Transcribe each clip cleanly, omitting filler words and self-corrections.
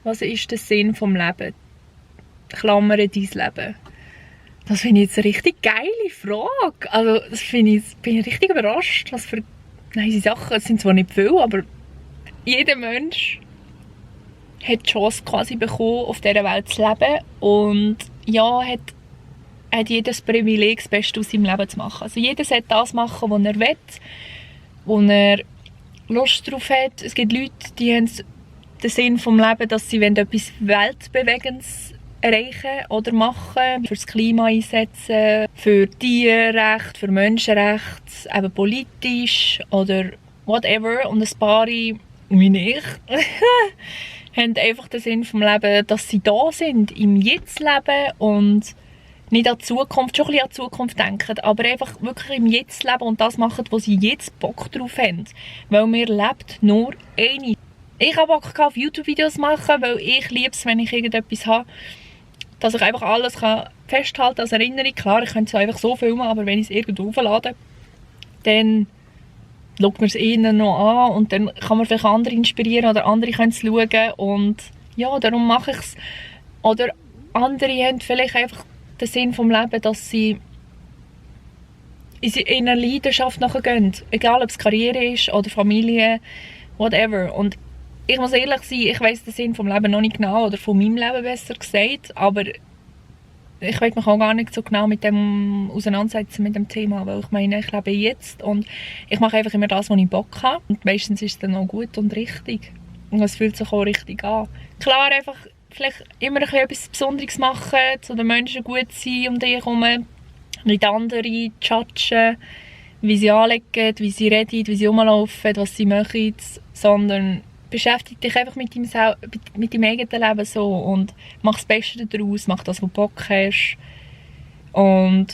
Was ist der Sinn vom Leben? Klammern dein Leben. Das finde ich jetzt eine richtig geile Frage. Also, bin ich richtig überrascht, was für nice Sachen. Es sind zwar nicht viele, aber jeder Mensch hat die Chance quasi bekommen, auf dieser Welt zu leben. Und ja, hat jedes Privileg, das Beste aus seinem Leben zu machen. Also jeder sollte das machen, was er will, wo er Lust drauf hat. Es gibt Leute, die haben den Sinn vom Leben, dass sie etwas Weltbewegendes erreichen oder machen, für das Klima einsetzen, für Tierrechte, für Menschenrechte, eben politisch oder whatever. Und ein paar, wie ich, haben einfach den Sinn vom Leben, dass sie da sind, im Jetzt leben und nicht an die Zukunft, schon ein bisschen an die Zukunft denken, aber einfach wirklich im Jetzt leben und das machen, wo sie jetzt Bock drauf haben. Weil mir lebt nur eine. Ich habe Bock auf YouTube-Videos machen, weil ich liebe es, wenn ich irgendetwas habe, dass ich einfach alles festhalten kann als Erinnerung. Klar, ich könnte es einfach so filmen, aber wenn ich es irgendwo auflade, dann schaut man es ihnen noch an und dann kann man vielleicht andere inspirieren oder andere können es schauen und ja, darum mache ich es. Oder andere haben vielleicht einfach den Sinn vom Leben, dass sie in eine Leidenschaft nachgehen. Egal, ob es Karriere ist oder Familie, whatever. Und ich muss ehrlich sein, ich weiss den Sinn vom Leben noch nicht genau, oder von meinem Leben besser gesagt, aber ich will mich auch gar nicht so genau mit dem auseinandersetzen, mit dem Thema, weil ich meine, ich lebe jetzt und ich mache einfach immer das, was ich Bock habe. Und meistens ist es dann auch gut und richtig. Und es fühlt sich auch richtig an. Klar, einfach vielleicht immer etwas Besonderes machen, zu den Menschen gut sein um dich herum, nicht andere judgen, wie sie anlegen, wie sie reden, wie sie rumlaufen, was sie machen, sondern beschäftige dich einfach mit deinem eigenen Leben so und mach das Beste daraus, mach das, was du Bock hast und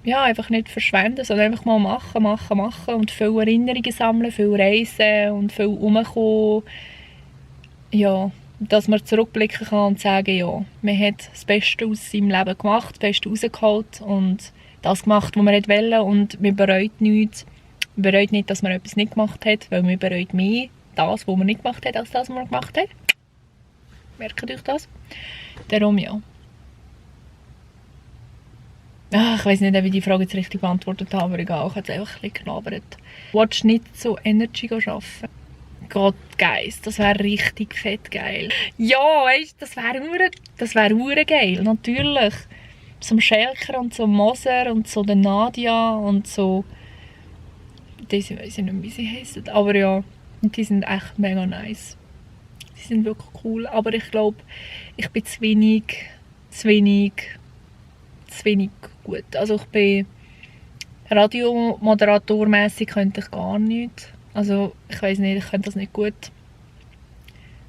ja, einfach nicht verschwenden, sondern einfach mal machen und viele Erinnerungen sammeln, viel reisen und viel rumkommen. Ja, dass man zurückblicken kann und sagen, ja, man hat das Beste aus seinem Leben gemacht, das Beste rausgeholt und das gemacht, was man wollte und man bereut nichts. Man bereut nicht, dass man etwas nicht gemacht hat, weil man bereut mehr das, was man nicht gemacht hat, als das, was man gemacht hat. Merkt euch das? Darum ja. Ich weiss nicht, ob ich die Frage jetzt richtig beantwortet habe, aber egal, ich habe es einfach ein bisschen gelabert. Willst du nicht so Energy arbeiten? Gott, Geist, das wäre richtig fett geil. Ja, weißt du, das wäre geil, natürlich. Zum Schelker und zum Moser und so der Nadia und so. Diese weiss ich nicht mehr, wie sie heissen, aber ja. Und die sind echt mega nice. Die sind wirklich cool. Aber ich glaube, ich bin zu wenig gut. Also ich bin Radiomoderatormässig könnte ich gar nicht. Also ich weiss nicht, ich könnte das nicht gut.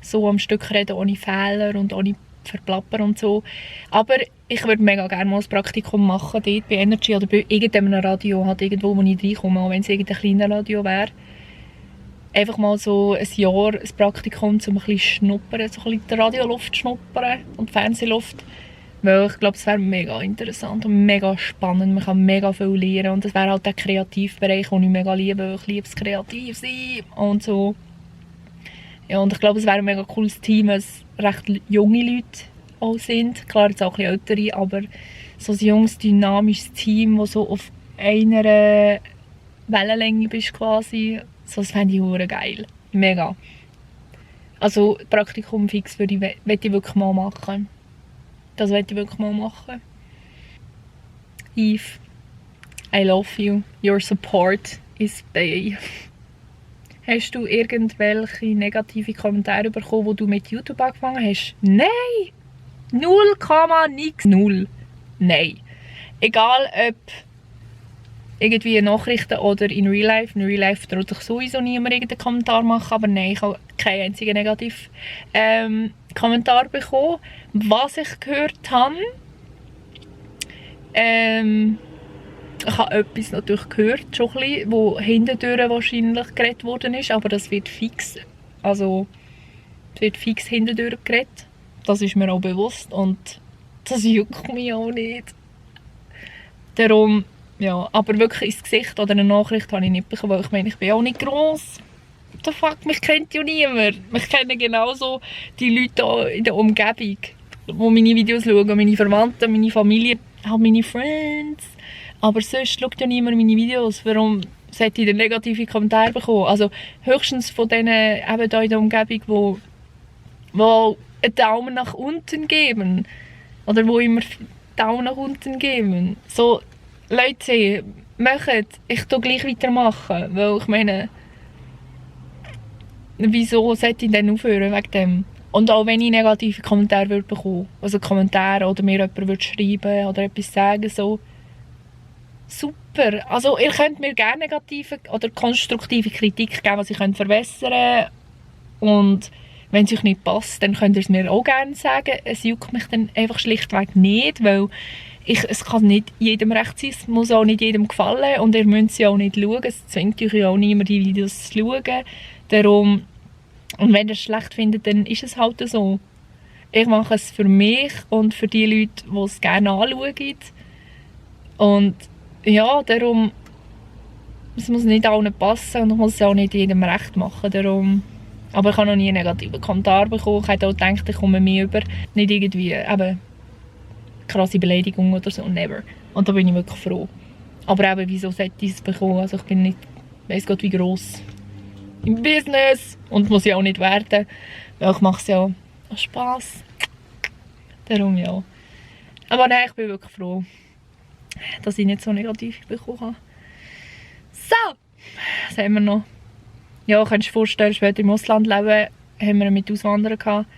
So am Stück reden, ohne Fehler und ohne Verplappern und so. Aber ich würde mega gerne mal ein Praktikum machen dort bei Energy oder bei irgendeinem Radio, halt irgendwo, wo ich reinkomme, auch wenn es irgendein kleiner Radio wäre. Einfach mal so ein Jahr ein Praktikum, um ein bisschen schnuppern, so ein bisschen die Radioluft schnuppern und die Fernsehluft. Weil ich glaube, es wäre mega interessant und mega spannend, man kann mega viel lernen und es wäre halt der Kreativbereich, den ich mega liebe, weil ich liebe es kreativ sein und so. Ja, und ich glaube, es wäre ein mega cooles Team, weil es recht junge Leute auch sind. Klar, jetzt auch ein bisschen ältere, aber so ein junges, dynamisches Team, das so auf einer Wellenlänge bist quasi. So, das fände ich verdammt geil. Mega. Also Praktikum fix würde ich wirklich mal machen. Das möchte ich wirklich mal machen. Eve, I love you. Your support is big. Hast du irgendwelche negative Kommentare bekommen, wo du mit YouTube angefangen hast? Nein! 0, nix. 0. Nein. Egal ob irgendwie in Nachrichten oder in Real Life. In Real Life traut sich sowieso niemand irgendeinen Kommentar machen, aber nein, ich habe keinen einzigen negativen Kommentar bekommen. Was ich gehört habe, ich habe etwas natürlich gehört, schon ein bisschen, wo hintendurch wahrscheinlich geredet worden ist, aber das wird fix, also es wird fix hintendurch geredet. Das ist mir auch bewusst und das juckt mich auch nicht. Darum, ja, aber wirklich ins Gesicht oder eine Nachricht habe ich nicht bekommen, weil ich meine, ich bin auch nicht gross. the fuck, mich kennt ja niemand. Mich kennen genauso die Leute hier in der Umgebung, die meine Videos schauen, meine Verwandten, meine Familie, halt meine Friends. Aber sonst schaut ja niemand meine Videos. Warum sollte ich den negativen Kommentar bekommen? Also höchstens von denen eben hier in der Umgebung, die einen Daumen nach unten geben. Oder wo immer Daumen nach unten geben. So, Leute, macht, ich tue gleich weitermachen. Weil ich meine, wieso sollte ich denn aufhören wegen dem? Und auch wenn ich negative Kommentare würde bekommen, also Kommentare oder mir jemand würde schreiben oder etwas sagen, so, super. Also ihr könnt mir gerne negative oder konstruktive Kritik geben, was ich verbessern kann. Und wenn es euch nicht passt, dann könnt ihr es mir auch gerne sagen. Es juckt mich dann einfach schlichtweg nicht, weil es kann nicht jedem recht sein, es muss auch nicht jedem gefallen und ihr müsst sie auch nicht schauen. Es zwingt euch ja auch niemand, die Videos zu schauen. Darum, und wenn ihr es schlecht findet, dann ist es halt so. Ich mache es für mich und für die Leute, die es gerne anschauen. Und ja, darum, es muss nicht allen passen und ich muss es auch nicht jedem recht machen. Darum, aber ich habe noch nie einen negativen Kommentar bekommen. Ich hätte auch gedacht, ich komme mir über. Nicht irgendwie eben krasse Beleidigung oder so, never. Und da bin ich wirklich froh. Aber eben, wieso sollte ich es bekommen? Also ich bin nicht, weiss Gott wie gross im Business und muss ja auch nicht werden, weil ich mache es ja aus Spass. Darum ja. Aber nein, ich bin wirklich froh, dass ich nicht so negativ bekommen habe. So, was haben wir noch? Ja, kannst du dir vorstellen, später im Ausland leben, haben wir mit Auswandern gehabt.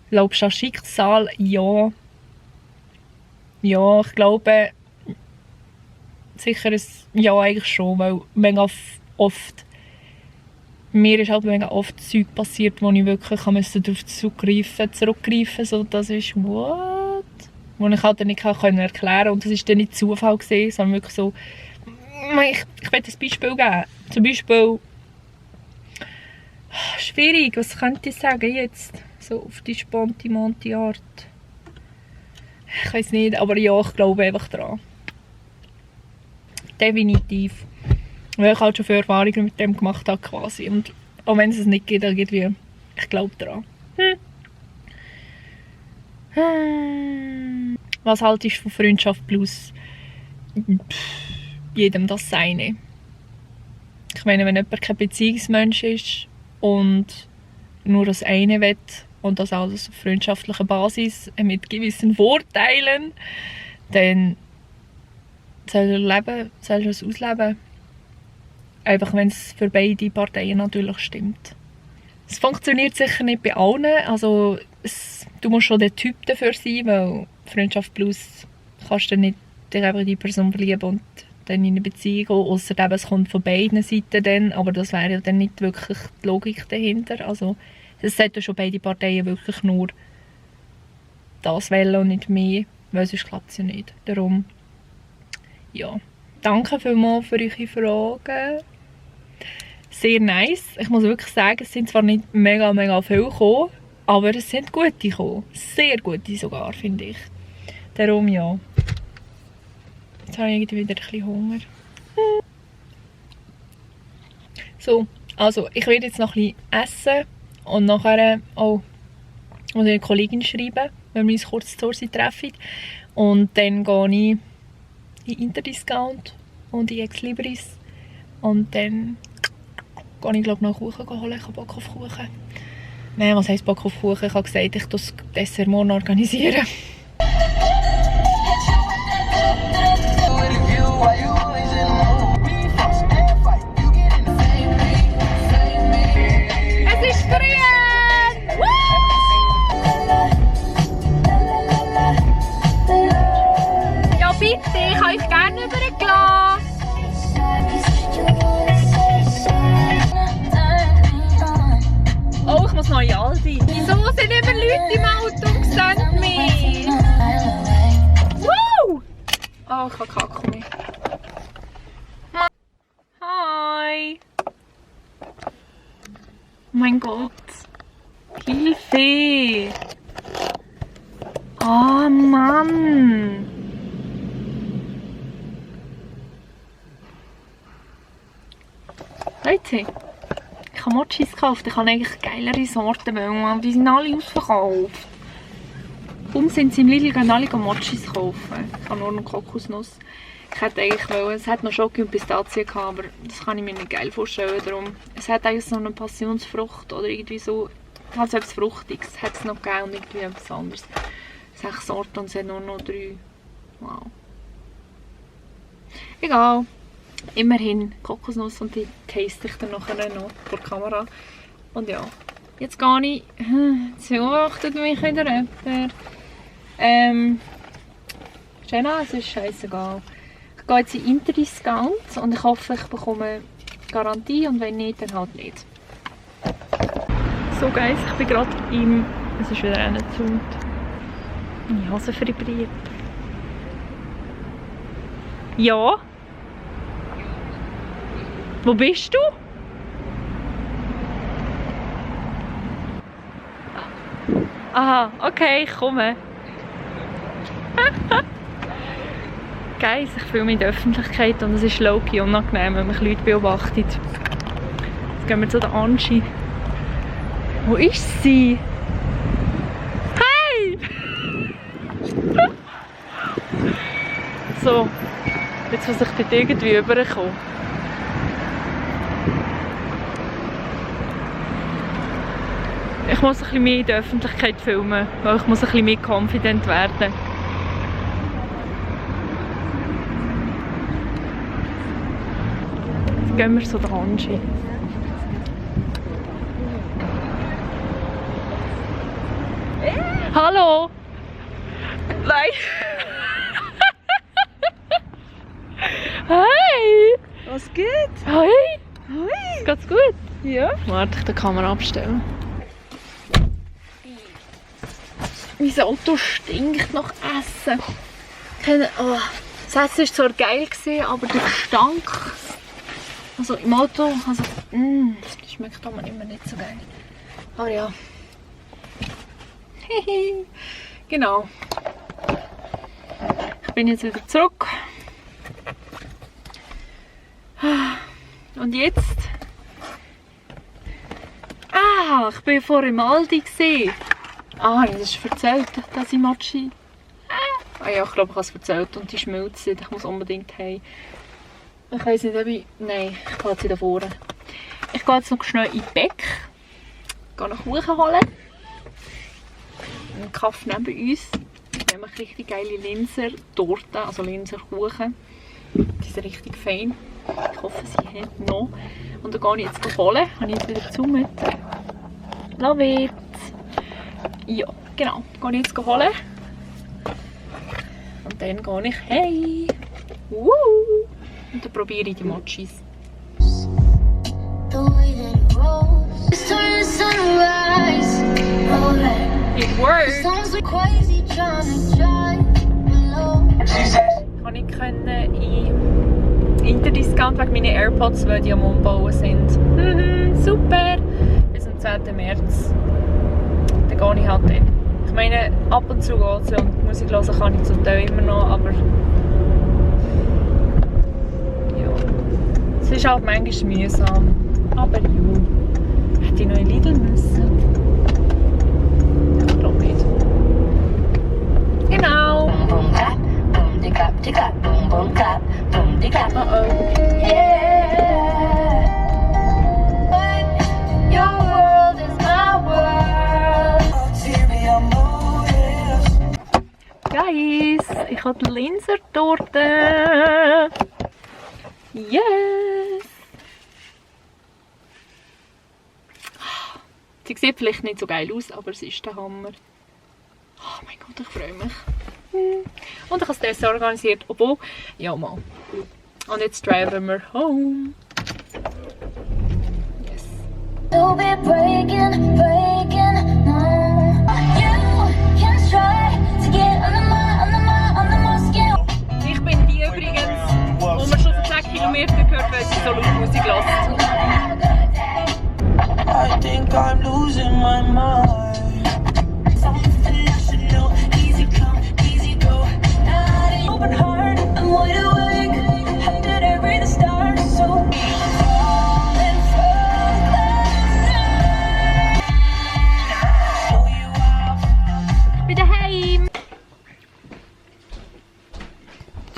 Glaubst du an Schicksal? Ja. Ja, ich glaube, sicher ein Ja eigentlich schon, weil mega oft, mir ist halt mega oft Zeug passiert, wo ich wirklich darauf zurückgreifen so, das ist what? Wo ich halt nicht erklären konnte. Und das war dann nicht Zufall gewesen, sondern wirklich so, ich will ein Beispiel geben. Zum Beispiel, schwierig, was könnte ich sagen jetzt? So auf die spontane Art. Ich weiß nicht, aber ja, ich glaube einfach daran. Definitiv. Weil ich halt schon viele Erfahrungen mit dem gemacht habe quasi. Und auch wenn es es nicht gibt, irgendwie, ich glaube daran. Was haltest du von Freundschaft plus jedem das Seine? Ich meine, wenn jemand kein Beziehungsmensch ist und nur das eine will und das alles auf freundschaftlicher Basis mit gewissen Vorteilen, dann soll er es ausleben. Einfach wenn es für beide Parteien natürlich stimmt. Es funktioniert sicher nicht bei allen. Also du musst schon der Typ dafür sein, weil Freundschaft plus kannst du nicht dich einfach in die Person verlieben und dann in eine Beziehung gehen, ausser es kommt von beiden Seiten dann, aber das wäre ja dann nicht wirklich die Logik dahinter. Also es sollten schon beide Parteien wirklich nur das wählen und nicht mehr, weil sonst klappt es ja nicht. Darum, ja. Danke vielmals für eure Fragen. Sehr nice. Ich muss wirklich sagen, es sind zwar nicht mega viele gekommen, aber es sind gute gekommen. Sehr gute sogar, finde ich. Darum ja. Jetzt habe ich wieder ein bisschen Hunger. So, also ich werde jetzt noch ein bisschen essen und nachher auch muss ich eine Kollegin schreiben, wenn wir uns kurz zur Zeit treffen. Und dann gehe ich in Interdiscount und in Ex Libris. Und dann gehe ich glaube noch Kuchen holen. Ich habe Bock auf Kuchen. Nein, was heisst Bock auf Kuchen? Ich habe gesagt, ich das Dessert morgen organisieren. Es ist früh! Ja bitte, ich habe euch gerne übergelassen. Oh, ich muss noch in Aldi. Wieso sind immer Leute im Auto und sehen mich? Woo! Oh, ich habe Kacken. Hi! Oh mein Gott! Hilfe! Oh Mann! Leute, Ich habe Mochis gekauft. Ich habe eigentlich geilere Sorten, aber die sind alle ausverkauft. Warum sind sie im Lidl gehen alle Mochis kaufen? Ich habe nur noch Kokosnuss. Ich hätte eigentlich wollen, es hat noch Schoki und Pistazien gehabt, aber das kann ich mir nicht geil vorstellen. Darum, es hat eigentlich so eine Passionsfrucht oder irgendwie so, also etwas Fruchtiges hat es noch gegeben und irgendwie etwas anderes. 6 Sorten und es hat nur noch 3. Wow. Egal. Immerhin Kokosnuss und die taste ich dann nachher noch vor der Kamera. Und ja, jetzt gehe ich. Jetzt beobachtet mich wieder jemand. Jenna, es ist scheißegal. Ich gehe jetzt in Interdiscount und ich hoffe, ich bekomme Garantie und wenn nicht, dann halt nicht. So guys, ich bin gerade im... Es ist wieder einer gezoomt. Meine Hose vibriert. Ja? Wo bist du? Aha, okay, ich komme. Guys, ich fühle mich in der Öffentlichkeit und es ist low-key unangenehm, wenn mich Leute beobachtet. Jetzt gehen wir zu der Angie. Wo ist sie? Hey! So, jetzt muss ich dort irgendwie rüberkommen. Ich muss ein bisschen mehr in der Öffentlichkeit filmen, weil ich muss ein bisschen mehr confident werden. Jetzt gehen wir zu der Angie. Hallo! Nein! Hi! Was geht? Hi! Hi! Geht's gut? Ja? Warte, ich die Kamera abstellen. Mein Auto stinkt nach Essen. Oh, das Essen war zwar geil, aber der Gestank. Also im Auto, also, das schmeckt aber immer nicht so geil. Aber ja. Genau. Ich bin jetzt wieder zurück. Und jetzt? Ah, ich bin vorher im Aldi gesehen. Ah, ich habe das erzählt, dass ich Mochi... Ah ja, ich glaube, ich habe es erzählt und die schmilzt. Ich muss unbedingt heim. Ich weiss nicht, ob ich... Nein, ich gehe jetzt wieder vorne. Ich gehe jetzt noch schnell in die Bäck. Gehe noch Kuchen holen. Einen Kaffee neben uns. Wir haben eine richtig geile Linser Torte, also Linser Kuchen. Die sind richtig fein. Ich hoffe, sie haben noch. Und dann gehe ich jetzt holen. Habe ich jetzt wieder zu mit. Love it! Ja, genau. Dann gehe ich jetzt holen. Und dann gehe ich hey. Woo! Und dann probiere ich die Mochis. It works! Kann ich in Interdiscount wegen meiner AirPods, weil die am Umbauen sind. Super! Bis zum 10. März. Dann gehe ich halt hin. Ich meine, ab und zu geht es und Musik hören kann ich zum Teil immer noch, aber ja. Es ist halt manchmal mühsam. Aber ja, hätte ich noch in Lidl müssen. Ich glaube nicht. Genau. Oh oh. Guys, ich habe die Linser Torte. Yes! Sie sieht vielleicht nicht so geil aus, aber es ist der Hammer. Oh mein Gott, ich freue mich. Und ich habe das Dessert organisiert, obwohl, ja mal. Und jetzt driven wir home. Yes. Ich bin die übrigens, wo man schon vor 10 Kilometern gehört, weil sie so laut Musik lässt. I think I'm losing my mind. Something I should know. Easy come, easy go. Open heart, I'm wide awake. Under every the stars, so falling from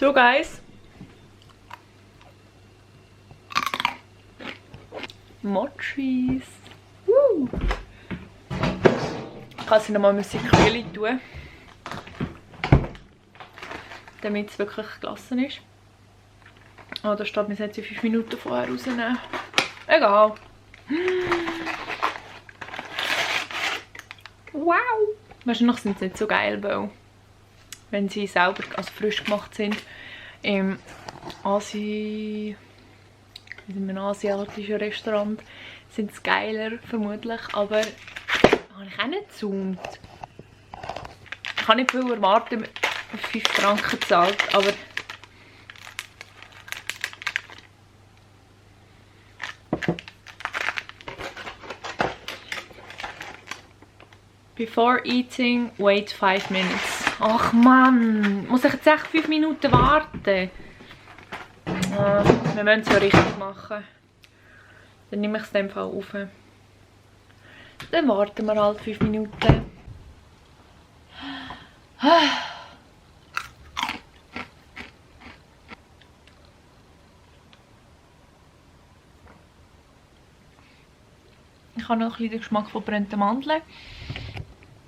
So guys. Mochis. Woo. Ich kann sie nochmal in die Kühle tun. Damit es wirklich gelassen ist. Oh, da steht, wir sollten sie 5 Minuten vorher rausnehmen. Egal. Wow! Wahrscheinlich sind sie nicht so geil, weil wenn sie selber, also frisch gemacht sind, im in einem asiatischen Restaurant sind sie geiler, vermutlich, aber habe ich auch nicht gezoomt. Ich kann nicht viel erwarten, 5 Franken gezahlt, aber before eating, wait 5 minutes. Ach Mann, muss ich jetzt echt 5 Minuten warten? Wir müssen es ja richtig machen. Dann nehme ich es in dem Fall auf. Dann warten wir halt 5 Minuten. Ich habe noch ein bisschen den Geschmack von brennten Mandeln.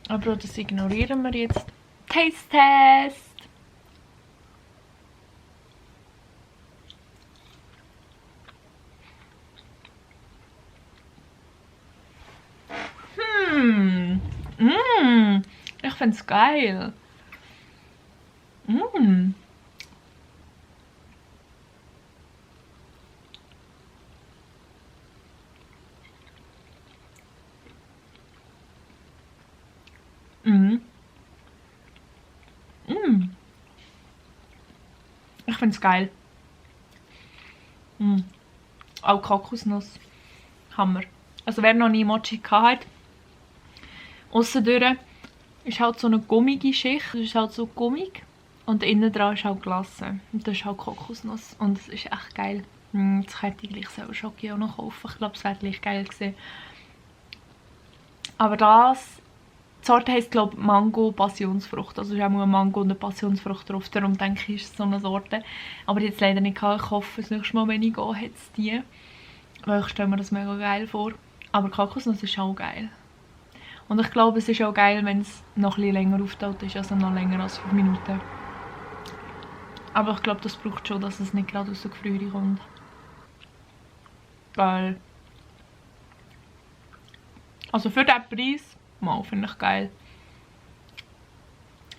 Aber das ignorieren wir jetzt. Taste Test! Ich finde es geil. Ich finde es geil. Auch Kokosnuss. Hammer. Also wer noch nie Mochi hat, aussendurch ist halt so eine gummige Schicht. Das ist halt so gummig. Und innen dran ist halt Glasse. Und das ist halt Kokosnuss. Und es ist echt geil. Jetzt könnte ich gleich selber Schoki auch noch kaufen. Ich glaube, es wäre gleich geil gewesen. Aber das... Die Sorte heisst, glaube ich, Mango Passionsfrucht. Also es ist auch eine Mango und eine Passionsfrucht drauf. Darum denke ich, ist es so eine Sorte. Aber jetzt leider nicht gehabt. Ich hoffe, das nächste Mal, wenn ich gehe, hat es die. Weil ich stelle mir das mega geil vor. Aber Kokosnuss ist auch geil. Und ich glaube, es ist auch geil, wenn es noch ein bisschen länger aufgeteilt ist. Also noch länger als 5 Minuten. Aber ich glaube, das braucht schon, dass es nicht gerade aus der Gefriere kommt. Geil. Also für diesen Preis... Mal, finde ich geil.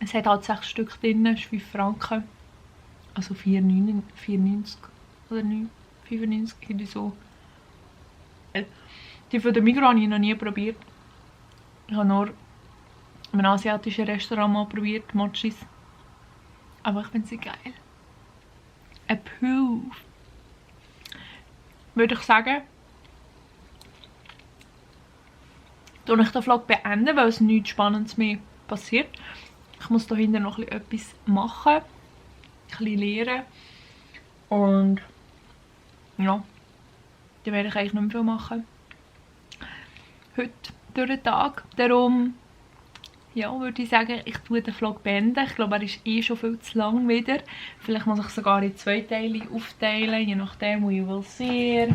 Es hat halt 6 Stück drin, ist 5 Franken. Also 4,90 oder 9,95 irgendwie so. Die von der Migros habe ich noch nie probiert. Ich habe nur in einem asiatischen Restaurant mal probiert, Mochis. Aber ich finde sie geil. Approve. Würde ich sagen, ich den Vlog beenden, weil es nichts Spannendes mehr passiert. Ich muss da hinten noch etwas machen. Ein bisschen lernen. Und ja, dann werde ich eigentlich nicht mehr viel machen. Heute durch den Tag. Darum ja, würde ich sagen, ich tue den Vlog beenden. Ich glaube, er ist eh schon viel zu lang wieder. Vielleicht muss ich sogar in 2 Teile aufteilen, je nachdem, we will see.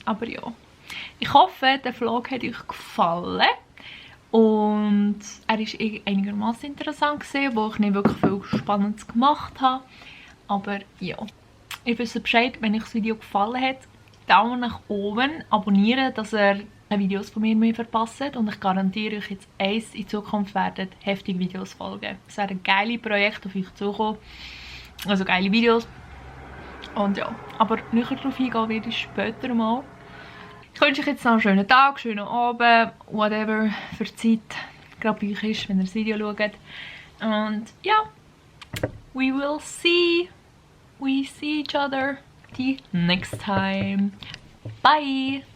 Aber ja. Ich hoffe, der Vlog hat euch gefallen und er war einigermaßen interessant gewesen, wo ich nicht wirklich viel Spannendes gemacht habe. Aber ja, ihr wisst Bescheid, wenn euch das Video gefallen hat, Daumen nach oben, abonnieren, dass ihr keine Videos von mir mehr verpasst. Und ich garantiere euch jetzt eins, in Zukunft werden heftige Videos folgen. Es werden geile Projekte auf euch zukommen, also geile Videos. Und ja, aber näher darauf eingehen werde ich später mal. Ich wünsche euch jetzt noch einen schönen Tag, schönen Abend, whatever für Zeit gerade bei euch ist, wenn ihr das Video schaut. Und ja, we see each other the next time. Bye!